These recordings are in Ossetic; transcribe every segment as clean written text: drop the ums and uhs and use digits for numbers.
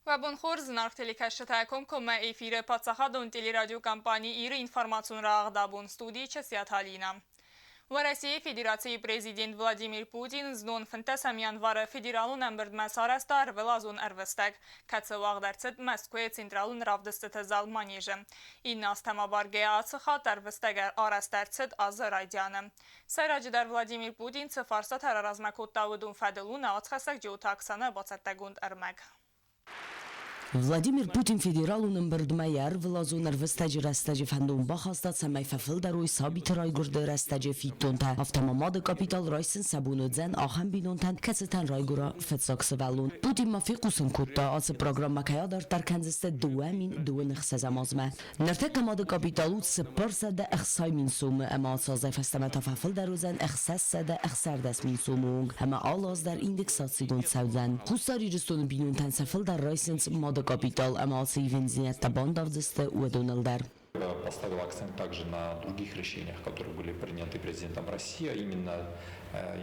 Уӕ бон хорз, зынаргъ телекӕсджытӕ, комкоммӕ эфиры паддзахадон телерадиокомпани Иры информацион рауагъд абон студийы Часиаты Алина. Уӕрӕсейы Федерацийы президент Владимир Путин знон 15 январы федералон ӕмбырдмӕ сарӕзта ӕрвылазон ӕрвыстӕг, кӕцы уагъд ӕрцыд Мӕскуыйы централон равдыстыты зал Манежы. Иннӕ азтӕм абаргӕйӕ ацы хатт ӕрвыстӕг арӕзт ӕрцыд азы райдианы. Сӕйраджыдӕр Владимир Путин цы фарстатӕ раразмӕ кодта, уыдон фӕдыл у нӕ уацхӕссӕг Джиоты Оксанӕ бацӕттӕгонд ӕрмӕг. Владимир Путин федералон ӕмбырдмӕ йӕ ӕрвылазон ӕрвыстӕджы рӕстӕджы фӕндон бахаста, цӕмӕй фӕфылдӕр уой сабиты райгуырды рӕстӕджы фиддонтӕ. Афтӕ ма мады капитал райсын сӕ бон уыдзӕн ахӕм бинонтӕн, кӕцытӕн райгуыра фыццаг сывӕллон. Путин ма фехъусын кодта, ацы программӕ кӕй адарддӕр кӕндзысты 2026 азмӕ. Ныртӕккӕ мады капитал у 460 000 сомы ӕмӕ ацы азӕй фӕстӕмӕ та фӕфылдӕр уыдзӕн 616 000 сомы онг ӕмӕ алы аз дӕр индексацигонд цӕудзӕн. Хуссар Ирыстоны бинонтӕн сӕ фылдӕр райсынц мады капитал ӕмӕ ацы ивындзинӕдтӕ бандавдзысты уыдоныл дӕр. Поставил акцент также на других решениях, которые были приняты президентом России, а именно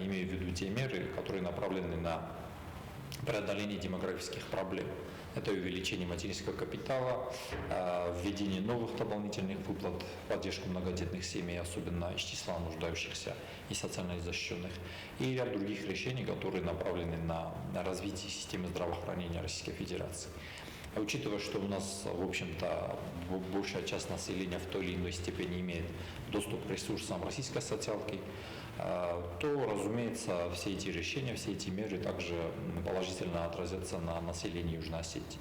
имея в виду те меры, которые направлены на преодоление демографических проблем. Это увеличение материнского капитала, введение новых дополнительных выплат в поддержку многодетных семей, особенно из числа нуждающихся и социально защищенных, и ряд других решений, которые направлены на развитие системы здравоохранения Российской Федерации. Учитывая, что у нас, в общем-то, большая часть населения в той или иной степени имеет доступ к ресурсам российской социалки, то, разумеется, все эти решения, все эти меры также положительно отразятся на населении Южной Осетии.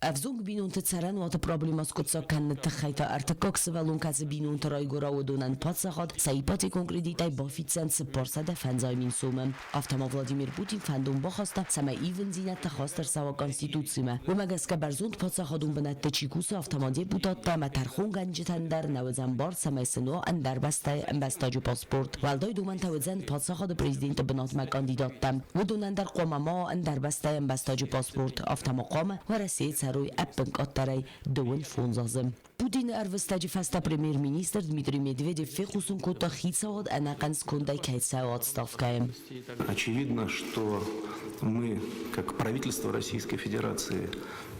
Ӕвзонг бинонты цӕрӕнуаты проблемӕ скъуыддзаг кӕныны тыххӕй та ӕртыккаг сывӕллон кӕцы бинонты райгуыра, уыдонӕн паддзахад сӕ ипотекон кредитӕй бафиддзӕн 450 000 сомы. Афтӕ ма Владимир Путин фӕндон бахаста, цӕмӕй ивындзинӕдтӕ хаст ӕрцӕуа Конституцимӕ. Уымӕ гӕсгӕ бӕрзонд паддзахадон бынӕтты чи кусы, афтӕ ма депутаттӕ ӕмӕ тӕрхонгӕнджытӕн дӕр нӕ уыдзӕн бар, цӕмӕй сын уа ӕндӕр бӕстӕйы ӕмбӕстаджы паспорт. Уӕлдай домӕнтӕ уыдзӕн паддзахады президенты бынатмӕ кандидаттӕм. Уыдонӕн дӕр хъуамӕ ма уа ӕндӕр бӕстӕйы ӕмбӕстаджы паспорт, афтӕ ма хъуамӕ Уӕрӕсейы цӕрой ӕппынкъаддӕрӕй 25 азы. Путины ӕрвыстӕджы фӕстӕ премьер-министр Дмитрий Медведев фехъусын кодта, хицауад ӕнӕхъӕн скондӕй кӕй цӕуы отставкӕйы. Очевидно, что мы, как правительство Российской Федерации,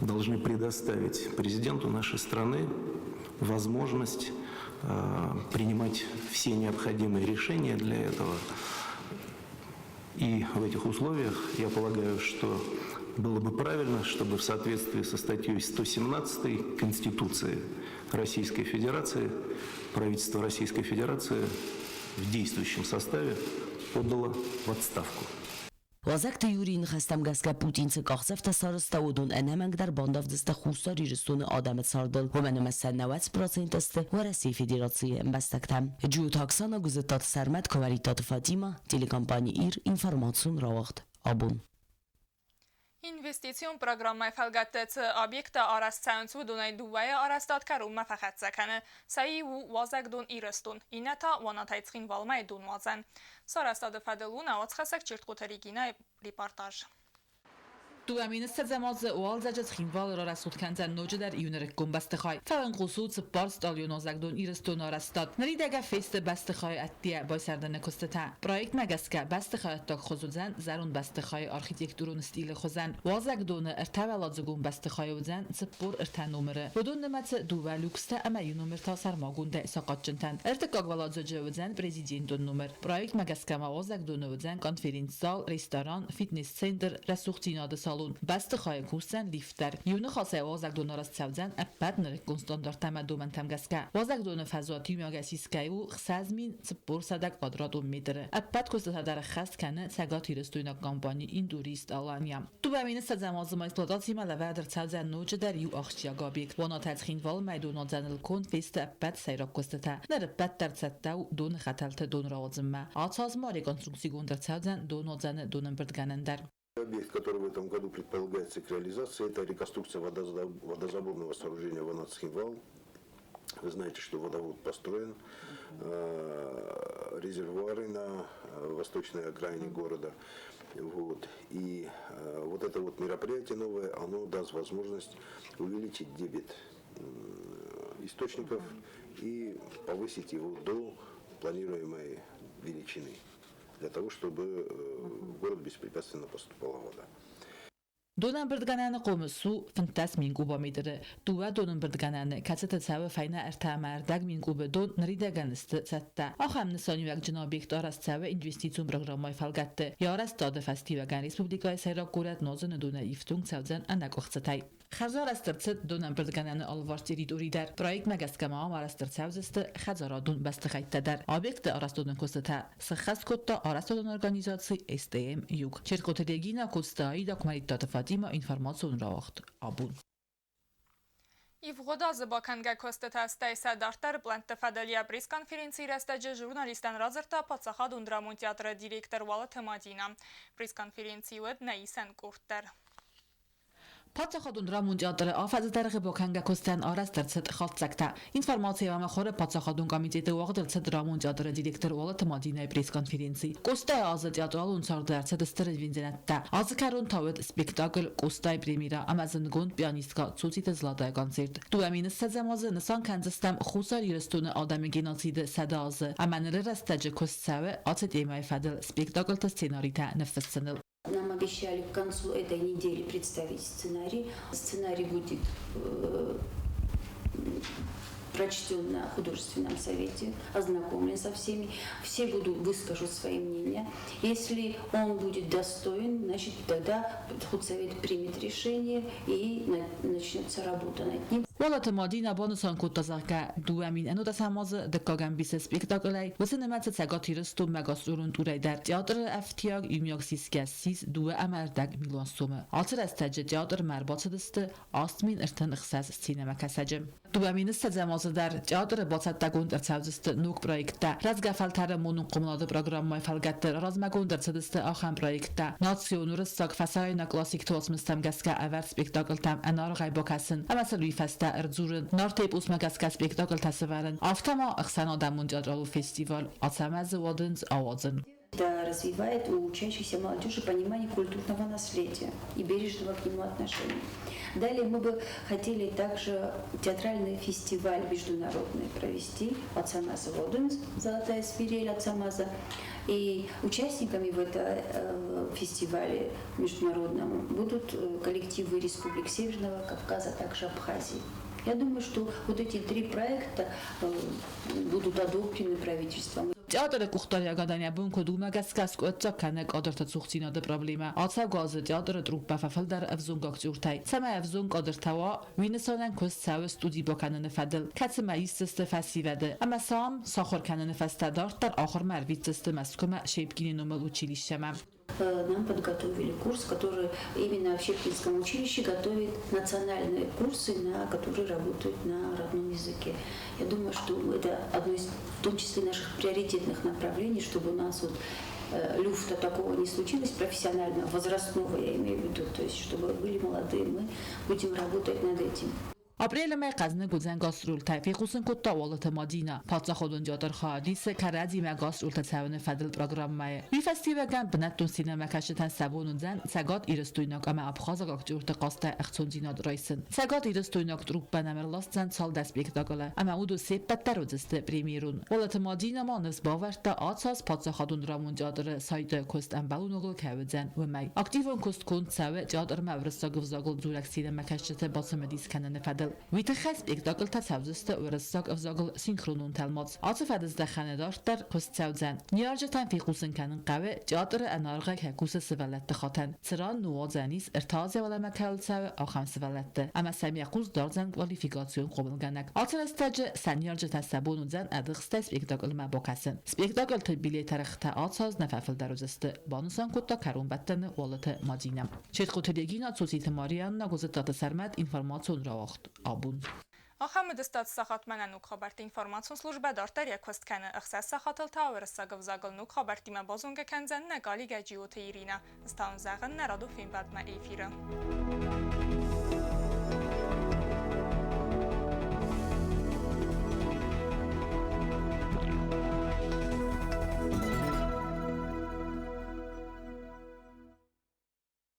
должны предоставить президенту нашей страны возможность принимать все необходимые решения для этого. И в этих условиях, я полагаю, что было бы правильно, чтобы в соответствии со статьей 117 Конституции Российской Федерации правительство Российской Федерации в действующем составе подало в отставку. Лазӕгты Юрийы ныхӕстӕм гӕсгӕ Путин цы къахдзӕфтӕ сарӕзта, уыдон ӕнӕмӕнгдӕр бандавдзысты Хуссар Ирыстоны адӕмы цардыл, уымӕн ӕмӕ сӕ 90% сты Уӕрӕсейы Федерацийы ӕмбӕстӕгтӕ. Джиоты Оксана, Гуызыттаты Сӕрмӕт, Куымӕридтаты Фатимӕ, телекомпани «Ир», информацион рауагъд «Абон». Инвестицион программӕйы фӕлгӕтты цы объекттӕ арӕзт цӕуынц, уыдонӕй дыууӕйы арӕзтад кӕронмӕ фӕхӕццӕ кӕны. Сӕ иу у уазӕгдон «Ирыстон», иннӕ та Уанатӕй Цхинвалмӕ донуадзӕн. Сӕ арӕзтады фӕдыл у нӕ уацхӕссӕг Чертхъоты Регинӕйы репортаж. 2020 азы уалдзӕджы Цхинвалы рарӕсугъд кӕндзӕн ноджыдӕр иу нырыккон бӕстыхай. Фӕлӕнхъус у цыппарстъалыйон уазӕгдон Ирыстоны арӕзтад. Ныридӕгӕн фесты бӕстыхайы ӕддейӕ байсӕрдыны куыстытӕ. Проектмӕ гӕсгӕ бӕстыхай ӕддаг хуыз уыдзӕн зӕронд бӕстыхайы архитектурон стилы хуызӕн. Уазӕгдоны ӕртӕуӕладзыгон бӕстыхайы уыдзӕн 43 номыры. Уыдон нымӕцы дыууӕ люкстӕ ӕмӕ иу номыр та сӕрмагондӕй сахъатджынтӕн. Ӕртыккаг уӕладзыджы уыдзӕн президентон номыр. Проектмӕ гӕсгӕ ма уазӕгдоны уыдзӕн конференц-зал, ресторан, фитнес-центр, рӕсугъддзинады салон. Бӕстыхайы кусдзӕн лифт дӕр. Иу ныхасӕй уазӕгдоны арӕзт цӕудзӕн ӕппӕт нырыккон стандарттӕ ӕмӕ домӕнтӕм гӕсгӕ. Уазӕгдоны фӕзуат иумиагӕй сисгӕ у 6440 квадратон метры. Ӕппӕт куыстытӕ дӕр ӕххӕст кӕны цӕгатирыстойнаг компани «Индурист Алания». 2020 азы ма эксплуатацимӕ лӕвӕрд ӕрцӕудзӕн ноджыдӕр иу ахсджиаг объект. Уанатӕ Цхинвалмӕ донуадзӕныл конд фесты ӕппӕт сӕйраг куыстытӕ. Ныр ӕппӕт дӕр цӕттӕ у доны хӕтӕлты дон рауадзынмӕ. Ацы аз ма реконструкцигонд ӕрцӕудзӕн донуадзӕны донӕмбырдгӕнӕн дӕр. Объект, который в этом году предполагается к реализации, это реконструкция водозаборного сооружения Ванат-Цхинвал. Вы знаете, что водовод построен, резервуары на восточной окраине города. Вот. И вот это вот мероприятие новое, оно даст возможность увеличить дебит источников и повысить его до планируемой величины, для того, чтобы в город беспрепятственно поступала вода. Донӕмбырдгӕнӕны хъомыс у 15 000 кубометры. Дыууӕ донӕмбырдгӕнӕны, кӕцыты цӕуы фӕйнӕ 3,25 кубы дон, ныридӕгӕн сты цӕттӕ. Ахӕм нысаниуӕгджын объект арӕзт цӕуы инвестицион программӕйы фӕлгӕтты. Йӕ арӕзтады фӕстиуӕгӕн республикӕйы сӕйраг горӕт нозыны донӕй ифтонг цӕудзӕн ӕнӕкъуыхцытӕй. Хӕрзарӕзт ӕрцыд донӕмбырдгӕнӕны алыварс территори дӕр. Проектмӕ гӕсгӕ ма ам арӕзт ӕрцӕудзысты хӕдзарадон бӕстыхӕйттӕ дӕр. Объекты арӕзтадон куыстытӕ сыххӕст кодта арӕзтадон организаци СТМ Юг. Черкоты Регина, Коцты Аида, Куымӕридтаты Фатимӕ, информацион рауагъд Абон. Ивгъуыд азы бакӕнгӕ куыстытӕ, стӕй сӕ дарддӕры плӕнтты фӕдыл йӕ пресс-конференцийы рӕстӕджы журналисттӕн радзырдта Паддзахадон драмон театры директор Уалыты Мадинӕ. Пресс-конференцийы уыд нӕ исӕн къорд дӕр. Паддзахадон драмон театры афӕдзы дӕргъы бакӕнгӕ куыстӕн арӕзт ӕрцыд хатдзӕгтӕ. Информаци ӕмӕ мыхуыры паддзахадон комитеты уагъд ӕрцыд драмон театры директор Уалыты Мадинӕйы пресс-конференци. Къостайы азы театралон царды ӕрцыд стыр ивындзинӕдтӕ. Азы кӕрон та уыд спектакль Къостайы премьерӕ ӕмӕ зындгонд пианисткӕ Цоциты Златайы концерт. 2020-ӕм азы нысан кӕндзыстӕм Хуссар Ирыстоны адӕмы геноциды 100 азы, ӕмӕ ныры рӕстӕджы куыст цӕуы ацы темӕйы фӕдыл спектакльты сценаритӕ ныффыссыныл. Нам обещали к концу этой недели представить сценарий. Сценарий будет прочтен на художественном совете, ознакомлен со всеми. Все будут выскажут свои мнения. Если он будет достоин, значит, тогда худсовет примет решение и начнется работа над ним. Уалыты Мадинӕ банысан кодта, зӕгъгӕ, 2019-ӕм азы дыккаг ӕмбисы спектаклӕй, уыцы нымӕцы Цӕгат Ирыстонмӕ гастролон турӕй дӕр театры ӕфтиаг иумиаг сисгӕ ссис 2,25 милуан сомы. Ацы рӕстӕджы театрмӕ ӕрбацыдысты 8036 сценӕмӕкӕсӕджы. 2020-ӕм азы дӕр театры бацӕттӕгонд ӕрцӕудзысты ног проекттӕ. Рӕзгӕ фӕлтӕры монон хъомылады программӕйы фӕлгӕтты размӕгонд ӕрцыдысты ахӕм проекттӕ: национ, уырыссаг, фӕсарӕйнаг классикты уацмыстӕм гӕсгӕ ӕвӕрд спектаклтӕм ӕнӕаргъӕй бакӕсын ӕмӕ сыл уый фӕстӕ ӕрдзурын, Нарты эпосмӕ гӕсгӕ спектаклтӕ сӕвӕрын, афтӕ ма ӕхсӕнадӕмон театралон фестиваль Ацӕмӕзы уадындз ауадзын. Это развивает у учащихся молодежи понимание культурного наследия и бережного к нему отношения. Далее мы бы хотели также театральный фестиваль международный провести Ацамаза Уадындз, «Золотая свирель Ацамаза». И участниками в этом фестивале международном будут коллективы республик Северного Кавказа, а также Абхазии. Я думаю, что вот эти три проекта будут одобрены правительством. Театры къухдариуӕгадӕн йӕ бон куыд уымӕ гӕсгӕ скъуыддзаг кӕны кадрты цухдзинады проблемӕ. Ацӕугӕ азы театры труппӕ фӕфылдӕр ӕвзонг актертӕй. Цӕмӕй ӕвзонг кадртӕ уа, уый нысанӕн куыст цӕуы студи бакӕныны фӕдыл, кӕцымӕ исдзысты фӕсивӕды ӕмӕ сӕ ам сахуыр кӕныны фӕстӕ дарддӕр ахуырмӕ ӕрвитдзысты Мӕскуымӕ Щепкины номыл училищемӕ. Нам подготовили курс, который именно в Щепкинском училище готовит национальные курсы, на которые работают на родном языке. Я думаю, что это одно из, в том числе, наших приоритетных направлений, чтобы у нас вот люфта такого не случилось, профессионального, возрастного я имею в виду, то есть чтобы были молодые, мы будем работать над этим. Апрелы мӕй хъӕзныг уыдзӕн гастролтӕй, фехъусын кодта Уалыты Мадинӕ. Паддзахадон театр хайадисы кӕрӕдзимӕ гастролтӕ цӕуыны фӕдыл программӕйы. Уый фӕстиуӕгӕн бынӕттон сценӕмӕкӕсджытӕн сӕ бон уыдзӕн цӕгатирыстойнаг ӕмӕ абхазаг актерты хъазтӕй ӕхцондзинад райсын. Цӕгатирыстойнаг труппӕ нӕм ӕрласдзӕн цалдӕр спектаклы, ӕмӕ уыдон се ппӕт дӕр уыдзысты премьерон. Уалыты Мадинӕ ма ныфс бавӕрдта, ацы аз паддзахадон драмон театры сайты куыст ӕмбӕлоныл кӕй уыдзӕн, уымӕй. Активон куыст конд цӕуы театрмӕ уырыссаг ӕвзагыл дзурӕг сценӕмӕкӕсджыты бацымыдис кӕныны фӕдыл. Уый тыххӕй спектаклтӕ цӕудзысты уырыссаг ӕвзагыл синхронон тӕлмац. Ацы фӕдыздӕхӕны дарддӕр куыст цӕудзӕн. Ныййарджытӕн фехъусын кӕнын хъӕуы, театры ӕнӕаргъӕй кӕй кусы сывӕллӕтты хатӕн, цыран ныуадзӕн ис 3 азӕй уӕлӕмӕ кӕуыл цӕуы, ахӕм сывӕллӕтты, ӕмӕ сӕм йӕ хъус дардзӕн квалификацион хъомылгӕнӕг. Ацы рӕстӕджы сӕ ныййарджытӕ сӕ бон уыдзӕн ӕдыхстӕй спектаклмӕ бакӕсын. Спектаклты билетӕргътӕ ацы аз нӕ фӕфылдӕр уыдзысты, банысан кодта кӕронбӕттӕны Уалыты Мадинӕ. Четкъуты Регина, Цоциты Марианна, Гуызыттаты Сӕрмӕт, информацион рауагъд Абон. Ахӕм уыдысты сахатмӕ нӕ ног хабӕртты информацион службӕ дарддӕр йӕ куыст кӕны. 6 сахатыл та уырыссаг ӕвзагыл ног хабӕрттимӕ базонгӕ кӕндзӕн нӕ коллегӕ Джиоты Ирина. Ӕз та уын зӕгъын нӕ радон фембӕлдмӕ эфиры.